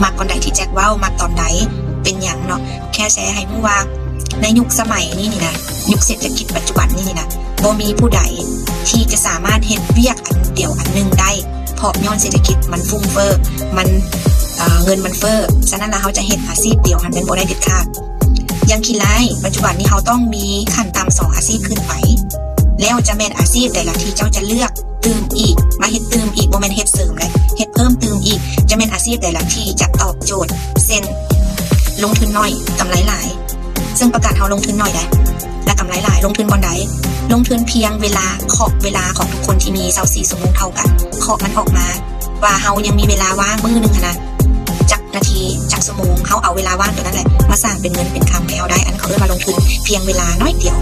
ມັກຕອນໃດທີ່ແຈັກເວົ້າ ມັກຕອນໃດ ເປັນຫຍັງເນາະ. ແຄ່ແຊໃຫ້ຮູ້ວ່າໃນຍຸກສະໄໝນີ້ນີ້ນະ ຍຸກເສດຖະກິດປັດຈຸບັນນີ້ນີ້ນະ ບໍ່ມີຜູ້ໃດທີ່ຈະສາມາດເຮັດວຽກອັນດຽວອັນໜຶ່ງໄດ້ ເພາະຍ້ອນເສດຖະກິດມັນຟຸ້ງເຟີ້ ມັນ ເອີ ເງິນມັນເຟີ້. ສະນັ້ນລະ ເຮົາຈະເຮັດອາຊີບດຽວຫັ້ນແມ່ນບໍ່ໄດ້ເດັດຂາດ. ຢ່າງຂີ້ຮ້າຍ ປັດຈຸບັນນີ້ເຮົາຕ້ອງມີຂັ້ນຕ່ຳສອງອາຊີບຂຶ້ນໄປ ແລ້ວຈະແມ່ນອາຊີບໃດລະທີ່ເຈົ້າຈະເລືອກຕື່ມອີກ ມາເຮັດຕື່ມອີກ ບໍ່ແມ່ນເຮັດເສີມເດ້ ເຮັດເພີ່ມຕື່ມອີກ ຈະແມ່ນອາຊີບໃດລະທີ່ຈະຕອບໂຈດ ເຊັ່ນ ລົງທຶນໜ້ອຍ ກຳໄລຫຼາຍ ເຊິ່ງປະກັນເຮົາລົງທຶນໜ້ອຍໃດ ແລະ ກຳໄລຫຼາຍ. ລົງທຶນບ່ອນໃດ? ລົງທຶນພຽງເວລາ ຂອບເວລາຂອງທຸກຄົນທີ່ມີຊາວສີ່ຊົ່ວໂມງເທົ່າກັນ ເຄາະມັນອອກມາວ່າເຮົາຍັງມີເວລາວ່າງມື້ໜຶ່ງຫັ້ນນະ ຈັກນາທີ ຈັກຊົ່ວໂມງ ເຮົາເອົາເວລາວ່າງຕົວນັ້ນແຫຼະມາສ້າງເປັນເງິນເປັນຄຳໃຫ້ເຮົາໄດ້ ອັນນີ້ເຂົາເອີ້ນວ່າລົງທຶນພຽງເວລາໜ້ອຍດຽວ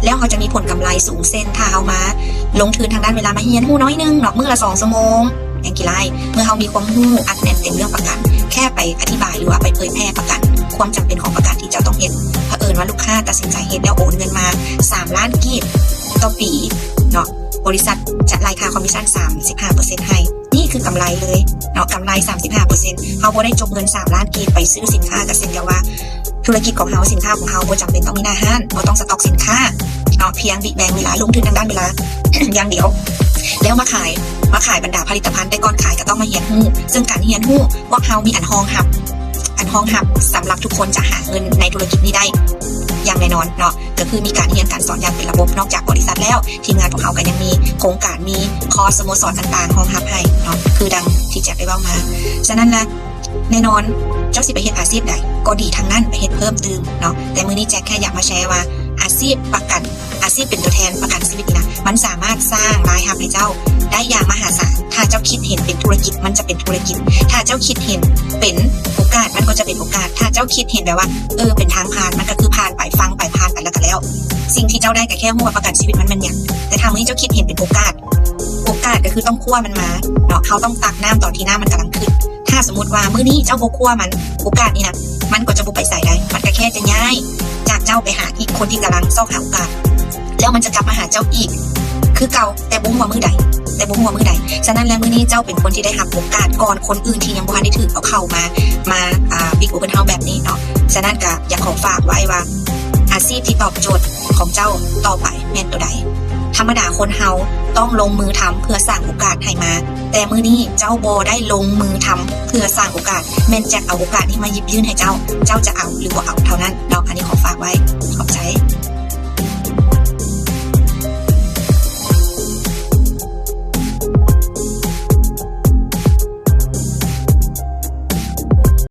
ແລ້ວເຮົາຈະມີຜົນກຳໄລສູງ. ເຊັ່ນ ຖ້າເຮົາມາລົງທຶນທາງດ້ານເວລາ ມາຮຽນຮູ້ໜ້ອຍໜຶ່ງເນາະ ມື້ລະສອງຊົ່ວໂມງ ຢ່າງຂີ້ຮ້າຍ ເມື່ອເຮົາມີຄວາມຮູ້ອັດແໜ້ນເຕັມເລື່ອງປະກັນ ແຄ່ໄປອະທິບາຍ ຫຼືວ່າໄປເຜີຍແຜ່ປະກັນ ຄວາມຈຳເປັນຂອງປະກັນທີ່ເຈົ້າຕ້ອງເຮັດ ຜະເອີນວ່າລູກຄ້າຕັດສິນໃຈເຮັດ ແລ້ວໂອນເງິນມາສາມລ້ານກີບຕໍ່ປີເນາະ ບໍລິສັດຈະໄລ່ຄ່າຄອມມິດຊັນສາມສິບຫ້າເປີເຊັນໃຫ້. ນີ້ຄືກຳໄລເລີຍເນາະ ກຳໄລສາມສິບຫ້າເປີເຊັນ. ເຮົາບໍ່ໄດ້ຈົກເງິນສາມລ້ານກີບໄປຊື້ສິນຄ້າ ກະເຊັ່ນດຽວວ່າທຸລະກິດຂອງເຮົາ ສິນຄ້າຂອງເຮົາບໍ່ຈຳເປັນຕ້ອງມີໜ້າຮ້ານ ບໍ່ຕ້ອງສະຕັອກສິນຄ້າເນາະ ພຽງບິແບ່ງເວລາ ລົງທຶນທາງດ້ານເວລາຢ່າງດຽວ ແລ້ວມາຂາຍ ມາຂາຍບັນດາຜະລິດຕະພັນ. ແຕ່ກ່ອນຂາຍກະຕ້ອງມາຮຽນຮູ້ ເຊິ່ງການຮຽນຮູ້ ພວກເຮົາມີອັນຮອງຮັບ ອັນຮອງຮັບສຳລັບທຸກຄົນຈະຫາເງິນໃນທຸລະກິດນີ້ໄດ້ຢ່າງແນ່ນອນເນາະ ກະຄືມີການຮຽນການສອນຢ່າງເປັນລະບົບ. ນອກຈາກບໍລິສັດແລ້ວ ທີມງານຂອງເຮົາກະຍັງມີໂຄງການ ມີຄອສສະໂມສອນຕ່າງໆຮອງຮັບໃຫ້ເນາະ ຄືດັ່ງທີ່ແຈັກໄດ້ເວົ້າມາ. ສະນັ້ນລະ ແນ່ນອນ ເຈົ້າຊິໄປເຮັດອາຊີບໃດກໍດີທັງນັ້ນ ໄປເຮັດເພີ່ມຕື່ມເນາະ. ແຕ່ມື້ນີ້ແຈັກແຄ່ຢາກມາແຊວ່າ ອາຊີບປະກັນ ອາຊີບເປັນຕົວແທນປະກັນຊີວິດນີ້ນະ ມັນສາມາດສ້າງລາຍຮັບໃຫ້ເຈົ້າໄດ້ຢ່າງມະຫາສານ. ຖ້າເຈົ້າຄິດເຫັນເປັນທຸລະກິດ ມັນຈະເປັນທຸລະກິດ. ຖ້າເຈົ້າຄິດເຫັນເປັນໂອກາດ ມັນກໍຈະເປັນໂອກາດ. ຖ້າເຈົ້າຄິດເຫັນແບບວ່າ ເອີ ເປັນທາງຜ່ານ ມັນກໍຄືຜ່ານໄປ ຟັງໄປ ຜ່ານໄປແລ້ວກໍແລ້ວ. ສິ່ງທີ່ເຈົ້າໄດ້ກໍແຄ່ຮູ້ວ່າປະກັນຊີວິດມັນແມ່ນຫຍັງ. ແຕ່ຖ້າມື້ນີ້ເຈົ້າຄິດເຫັນເປັນໂອກາດ ໂອກາດກໍຄືຕ້ອງຄວ້າມັນມາເນາະ. ເຮົາຕ້ອງຕັກນ້ຳຕອນທີ່ນ້ຳມັນກຳລັງຂຶ້ນ. ຖ້າສົມມຸດວ່າມື້ນີ້ເຈົ້າບໍ່ຄວ້າມັນ ໂອກາດນີ້ນະ ມັນກໍຈະບໍ່ໄປໃສໄດ້. ມັນກໍແຄ່ຈະຍ້າຍຈາກເຈົ້າໄປຫາອີກຄົນທີ່ກຳລັງຊອກຫາໂອກາດ ແລ້ວມັນຈະກັບມາຫາເຈົ້າອີກຄືເກົ່າ ແຕ່ບໍ່ຮູ້ວ່າມື້ໃດ ແຕ່ບໍ່ຮູ້ວ່າມື້ໃດ. ສະນັ້ນແລ້ວ ມື້ນີ້ເຈົ້າເປັນຄົນທີ່ໄດ້ຮັບໂອກາດກ່ອນຄົນອື່ນທີ່ຍັງບໍ່ທັນໄດ້ຖືກເອົາເຂົ້າມາ ມາ ອ່າ ບິກໂອເພິນເຮົາແບບນີ້ເນາະ. ສະນັ້ນກະຢາກຂໍຝາກໄວ້ວ່າ ອາຊີບທີ່ຕອບໂຈດຂອງເຈົ້າຕໍ່ໄປແມ່ນໂຕໃດ? ທຳມະດາຄົນເຮົາຕ້ອງລົງມືທຳເພື່ອສ້າງໂອກາດໃຫ້ມາ, ແຕ່ມື້ນີ້ເຈົ້າບໍ່ໄດ້ລົງມືທຳເພື່ອສ້າງໂອກາດ, ແມ່ນແຈັກເອົາໂອກາດນີ້ມາຫຍິບຍື່ນໃຫ້ເຈົ້າ, ເຈົ້າຈະເອົາຫຼືບໍ່ເອົາເທົ່ານັ້ນເນາະ. ອັນນີ້ຂໍຝາກໄວ້. ຂອບໃຈ.